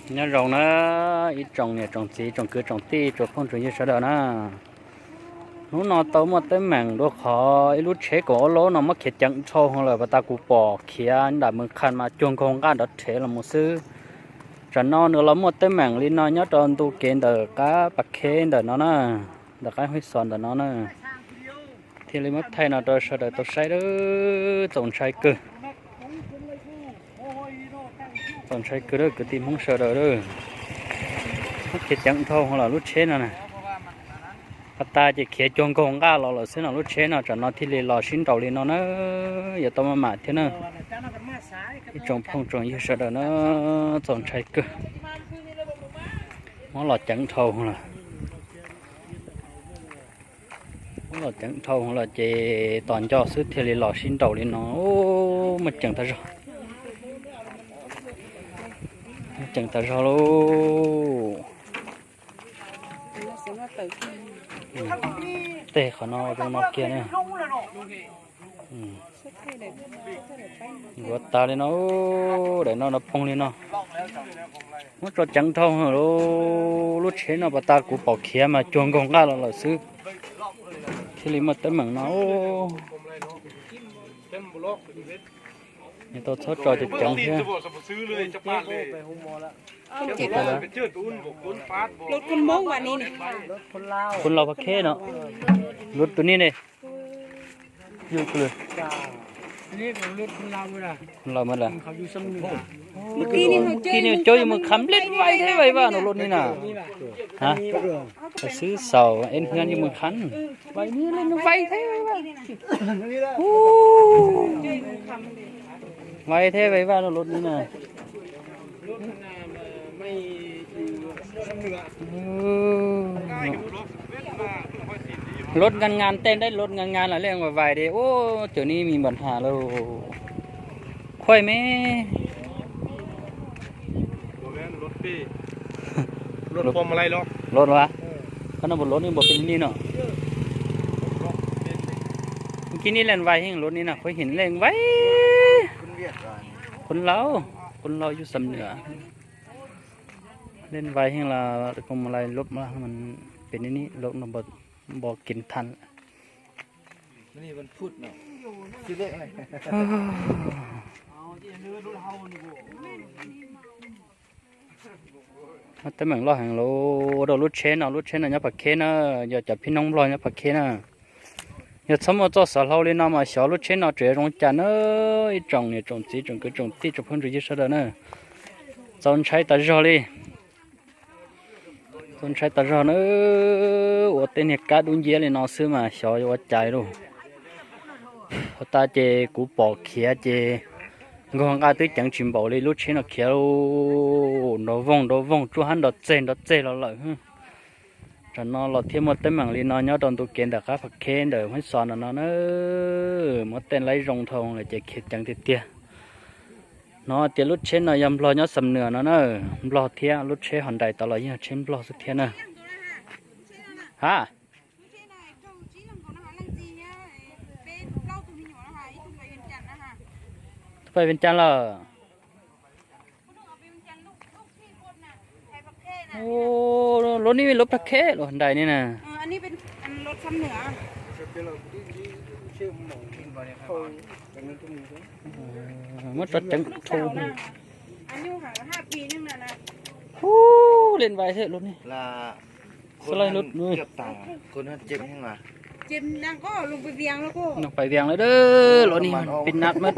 Nyob zoo na, ib tsoom niam tsoom txiv tsoom kwv tsoom tij tsoom phooj tsoom ywg sawv daws na. Hnub no tau muaj teeb meem dua qhov ib lub tsheb kaum ob lab no muab khiav ceev dhau hwv lawm, pas tas kuv pom khiav nram Mws Khas mas cuag nkaug nqaj nrov rhev los mus xwb. Tsam no nws los muaj teeb meem li no nyob rau ntu kev ntawm qab Pas Kheb ntawm no na, ntawm qab Huib Xos ntawm no na. Thiaj li muab thaij no rau sawv daws tau saib, txaus ntshai kawg. Txaus ntshai kawg lawm kwv tij Hmoob sawv daws. Muab khiav ceev dhau hwv lawm lub tsheb no na. Pas tas ces khiav cuag nkaug nqaj los lawm xwb no, lub tsheb no tsam no thiaj li los sib nraus li no na. Yuav tau maj mam thiab na. Ib tsoom phooj tsoom ywg sawv daws na, txaus ntshai kawg. Muab los ceev dhau hwv lawm. Muab los ceev dhau hwv lawm ces tos nco xwb thiaj li los sib nraus li no. Muaj ceem tas zog. Muaj ceem tas zog lauj. Tej qhov no zoo no kiag na. Yuav tas li no, daim no no poob li no. Muab tso ceev dhau hwv lawm, lub tsheb no pas tas kuv pom khiav mas cuag nkaug nqaj los lawm xwb. Thiaj li muaj teeb meem no. Tau txhob tso ceev ceev thiab. Khun laus Pas Kheb no, lub tus ni ne. Khun laus mas lawm. Kis ni cov yus mus kham lej vais thiab vais vaj no lub ni na. Xwb xaus eb hnia yus mus kham vais ni lej vais thiab vais vaj. Vais thiab vais vaj no lub ni na. Lub ngan ngan tej ntawd, lub ngan ngan los lej vais vais di ub, cov ni mis npam has lauj. Khuaj me. Lub as, koj no npam lub ni npam pes ni no. Kis ni lej vais heev lub ni na, khuaj heev lej vais. Khun laus, khun laus yus xam nws. Lej vais heev los koj mus laj lub mas pes ni ni lub no npam kis than. Teeb meem loj heev lauj, ua rau lub tsheb no, lub tsheb no nyob Pas Kheb na, yog cov phib noog Nplog nyob Pas Kheb na. Yog txhob muaj txoj xov hlau li no mas xyov lub tsheb no tseem zoo cas na, ib tsoom niam tsoom txiv tsoom kwv tsoom tij tsoom phooj tsoom ywg sawv daws na. Txaus ntshai tas zog li. Txaus ntshai tas zog na, ua tej niag kab dub nciab li no xwb mas xyov yuav ua cas lauj. Ua tas ces kuv pom khiav ces nkaug nqaj twb ceev tsis npaum li lub tsheb no khiav, nrov voog nrov voog tsuas hab nrov txeg nrov txeg los lawm. Tsam no los thiaj muaj teeb meem li no nyob rau ntu kev ntawm qab Pas Kheb ntawm Huab Xos no no na. Muab tej laib zoo dhau lawm ces khiav ceev tiag tiag. Hnov tias lub tsheb no yog Nplog nyob Xam Nuas no na, Nplog thiab, lub tsheb Hyundai tod los yeej yog tsheb Nplog xwb thiab na. Ha, twb pais Vias Cas lawm. Lub ni lub Pas Kheb lub Hyundai ni na. Muab tso ceev dhau. Hu, len vais thiab lub ni. Xab laij lub, nws pais Vias lawm, lub ni pib nab mab,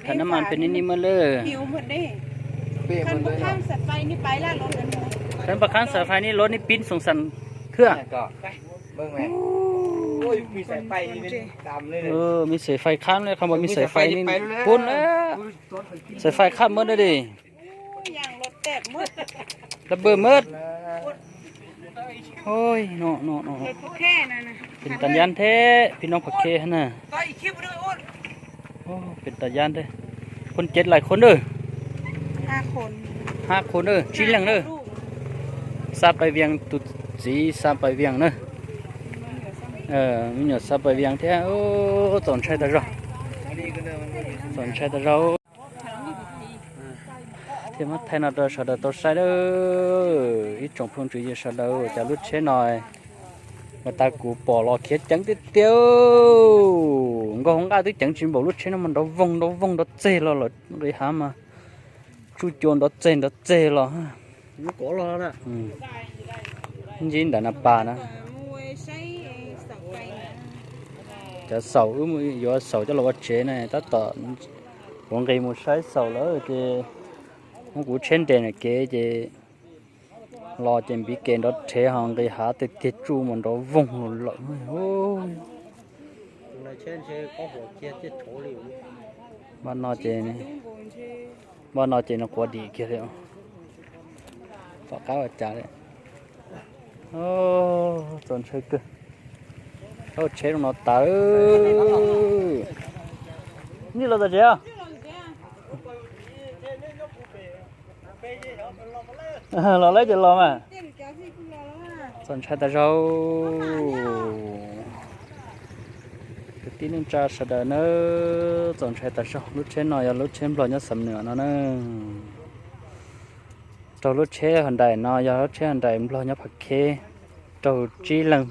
tham nab mas pib ni ni mab lawm. Tham pas khab xais fais ni lub ni pib xoom xas thwb. Mi xais fais khab li, qhov npam mi xais fais ni pub na. Xais fais khab mab na di. Lab npawj mab. Pes tas yab thiab phim noog Pas Kheb na. Pes tas yab thiab. Khun cev lais khun na. Hab khun na, tsib leeg na. Xa pais Vias, tus txiv xa pais Vias na. Me nyuam xa pais Vias thiab. Txaus ntshai tas zog. Txaus ntshai tas zog. Muab thaij no rau sawv daws tau saib lawm, ib tsoom phooj ywg sawv daws, cas lub tsheb no, mas tas kuv pom los khiav ceev tiag tiag, nkauj hauv nqaj twb ceev tsis npaum, lub tsheb no mas nrov voog nrov voog nrov txeg los lawm, nqis hav mas tsuj cua nrov txeg nrov txeg los. Ntsib ntawm na pas na. Cov xaum wb yuav xaum coj los ua tsev na, tab tom kuv nqis mus saib xaum lawm ces muab kuv tsheb nres na kev ces los ces npiv kev nrov rhev ho nqis hav tiag tiag, tsuj mas nrov voog lawm. Npaj no ces, npaj no ces nws quav dim kiag li. Tom qab ua cas li. Txaus ntshai kawg. Tsheb zoo no tas. Nij los tom tsev. Los lawm ces los mas. Txaus ntshai tas zog. Kwv tij neej tsa sawv daws nawb, txaus ntshai tas zog. Lub tsheb no yog lub tsheb Nplog nyob Xam Nuam no na. Raug lub tsheb Hyundai no yog lub tsheb Hyundai Nplog nyob Phav Khej, raug tsib leeg,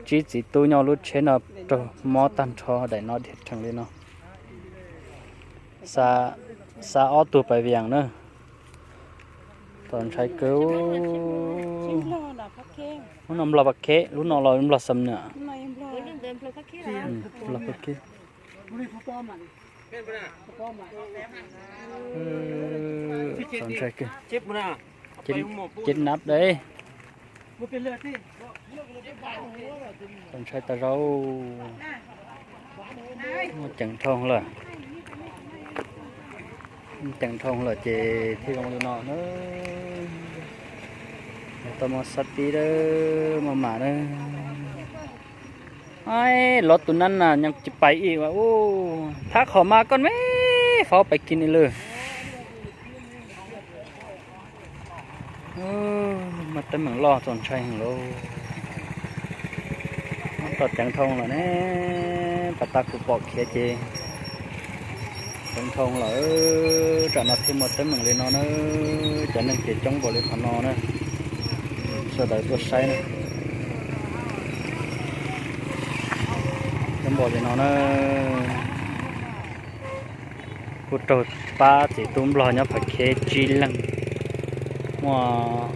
tsib txiv tub nyob lub tsheb no raug mob tag nrho daim no dhia rhees li no. Xa ob tug pais Vias na. Txaus ntshai kawg. Lub no Nplog Phav Khej, lub no los Nplog Xam Nuam. Nplog Phav Khej. Txaus ntshai kawg. Ces nab dab. Txaus ntshai tas zog. Muaj ceem dhau lawm. Ceem dhau lawm ces thiaj zoo li no na. Tau muaj xab tib dawb maj mam na. Aib, lov tus nab na nyob tsis pais ib ua u. Thab qhov mas koj me faub pais kiag ni lawm. Muaj teeb meem loj txaus ntshai heev lauj. Muab tau ceev dhau lawm ne, pas tas kuv pom khiav ces ceev dhau lawm, tsam no thiaj muaj teeb meem li no na. Cov neeg ces coob npaum li qhov no na, sawv daws tuaj saib na. Coob npaum li no na. Kuj raug pab txiv tub Nplog nyob Phav Khej tsib leeg, muaj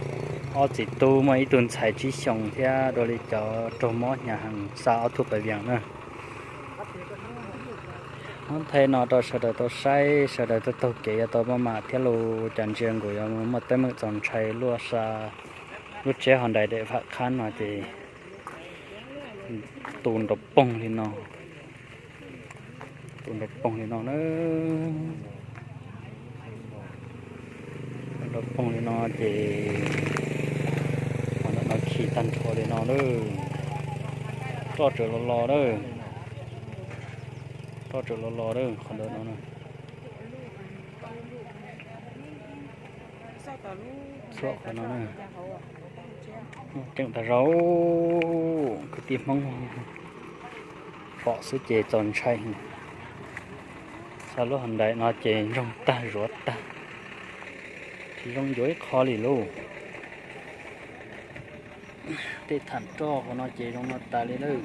ob txiv tub, muaj ib tug ntxhais tsib xyoos thiab dua li cov raug mob hnyav heev xa ob tug pais Vias na. Muab thaij no rau sawv daws tau saib, sawv daws tau taug kev yuav tau maj mam thiab los, cas ntsia nkaus yuav muaj teeb meem txaus ntshai luaj sa. Lub tsheb Hyundai daim vam qhab no ces tu nrov poog li no. Tu nrov poog li no na. Nrov poog li no ces qhov ntawm no khi tag nrho li no lawm. Roj tseem los los lawm. Roj tseem los los lawm qhov ntawm no. Txhua qhov no na. Ceem tas zog, kwv tij Hmoob pom xwb ces txaus ntshai. Xa lub Hyundai no ces ntsoog tag zuav tag, tsis zoo yuav ib qho li lauj. Tej tham roj hauv no ces zoo no tas li lawm.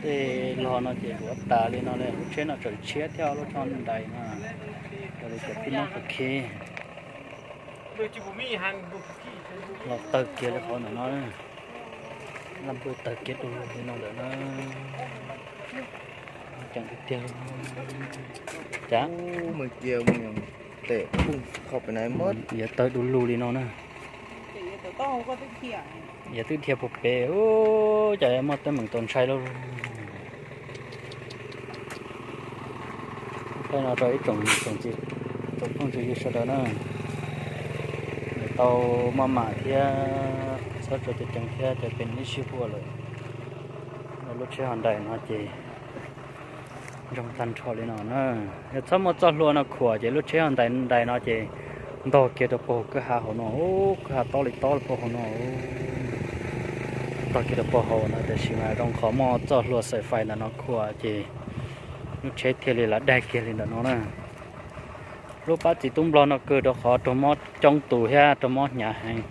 Tej log no ces zuav tas li no li, lub tsheb no tseem tshiab thiab, lub tsheb Hyundai no. Raws li cov phib noob Phav Khej los tawg kiag li qhov ntawm no, laj npawg tawg kiag du lug li no ntawm no. Ceem tiag tiag. Cas mus cia mus tes pum kho pem na, yuav tawg du lug li no na. Yog twb dhia puag pem, cas muaj teeb meem txaus ntshai lauj. Thaij no rau ib tsoom, tsoom phooj tsoom ywg sawv daws na, tau maj mam thiab txhob tso ceev ceev thiab, ces peb ib sij huam lawm. Lub tsheb Hyundai no ces ntsoog tag nrho li no na. Yog txhob muaj txoj hlua no khuam ces lub tsheb Hyundai no ces ntog kiag rau puag kwj ha hauv no, kwj ha tob li tob puag hauv no, ntog kiag rau puag hauv no. Tiam sis mas zoo qhov muaj txoj hlua xaim fais ntawm no khuam ces lub tsheb thiaj li lam daig kiag li ntawm no na. Lub pab txiv tub nplog no kawg rau qhov raug mob coob tus thiab raug mob hnyav heev.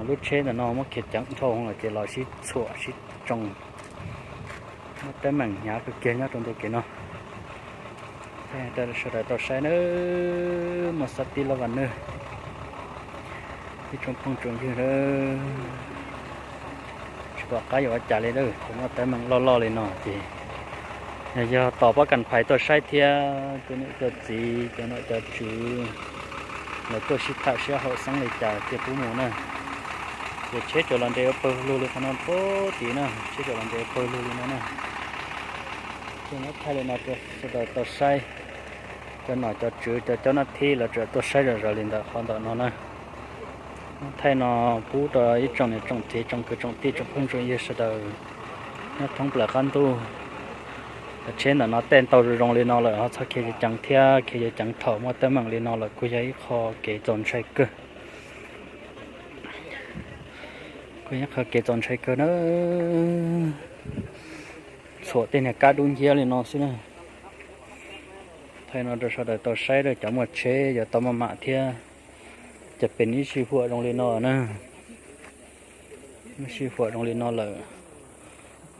Lub tsheb ntawm no muab khiav ceev dhau lawm ces los sib txhuam sib tsoo, muaj teeb meem hnyav kawg kiag nyob rau ntu kev no. Sawv daws tau saib nawb, muaj xab tib lab vas nawb, ib tsoom phooj tsoom ywg nawb. Tsis pom qab yuav ua cas li lawm, thaum muaj teeb meem loj loj li no ces yog, yog tos pob kas phais tuaj saib thiab cov niam cov txiv cov nom cov tswv lawv tuaj sib tham sib haum xeeb li cas thiaj pub mus na. Ces tsheb tsuas los nres ua pawg lug li qhov no pem tid na, tsheb tsuas los nres ua pawg lug li no na. Ces muab thaij li no rau sawv daws tau saib, cov nom cov tswv cov caub nab thib lawv tseem tuaj saib zom zaws li ntawm qhov ntawm no na. Muab thaij no pub rau ib tsoom niam tsoom txiv tsoom kwv tsoom tij tsoom phooj tsoom ywg sawv daws nyob thoob plaws qab ntuj. Cov tsheb ntawm no tej ntau zoo zoo li no lawm ho txhob khiav ceev thiab, khiav ceev thaum muaj teeb meem li no lawm kuj yog ib qho kev txaus ntshai kawg. Kuj yog ib qho kev txaus ntshai kawg na. Txhuam tej niag kab dub nciab li no xwb na. Thaij no rau sawv daws tau saib, cov muaj tsheb yuav tau maj mam thiab. Ces pem ib sij huam zoo li no na, ib sij huam zoo li no lawm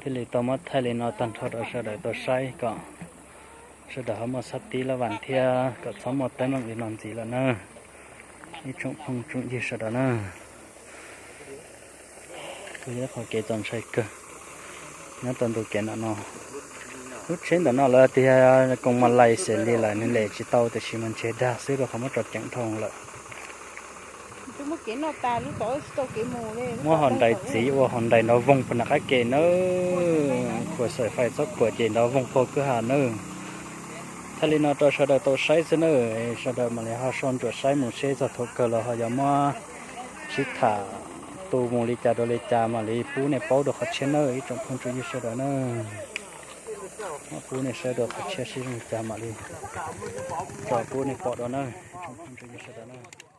thiaj li tau muab thaij li no tag nrho rau sawv daws tau saib kom sawv daws ho muaj xab tib lab vas thiab kom txhob muaj teeb meem li no ntxiv lawm na. Ib tsoom phooj tsoom ywg sawv daws na, kuj yog ib qho kev txaus ntshai kawg nyob rau ntu kev ntawm no. Lub tsheb ntawm no lawv tias koom Malay xes li lawm nws lem tsis tau tiam sis mas ntshe dag xwb rau qhov muab tso ceev dhau lawm. Muab hos nrais txiv ua hos nrais nrov voog puag nram qab ke nawb, khuam xaim fais txhob khuam ces nrov voog puag kwj ha nawb. Thaij li no rau sawv daws tau saib xwb nawb, sawv daws mam li ho sau ntsuam saib mus seb txog thaum kawg los ho yuav muab sib tham tu mus li cas rau li cas mam li pub nej paub dua qhov tshiab nawb ib tsoom phooj tsoom ywg sawv daws na. Muab pub nej saib dua qhov tshiab sib zoo li cas mam li tso pub nej pom dua nawb ib tsoom phooj tsoom ywg sawv daws na.